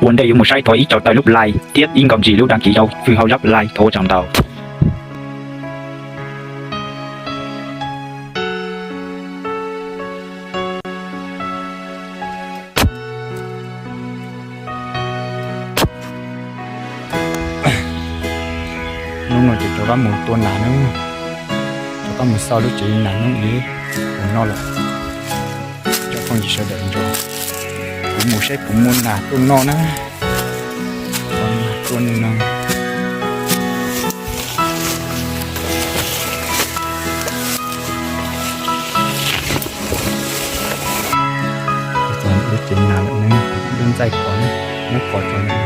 Ua ntej yuav mus saib thov ib co taw lub like thiab ib nkauj ntsis lub đăng ký rau Fwj Hauj Zab Live thov ua tsaug ntau. Hnub no ces rov qab mus tua nas na, rov qab mus xauj lub tsev nas noob ib mus noj lawm. Cov phooj ywg sawv daws nrog kuv mus saib puas muaj nas tuaj noj na. Tuaj no. Lub tsev nas lawm ne, lub ntxaij pov ne, muab pov tso na.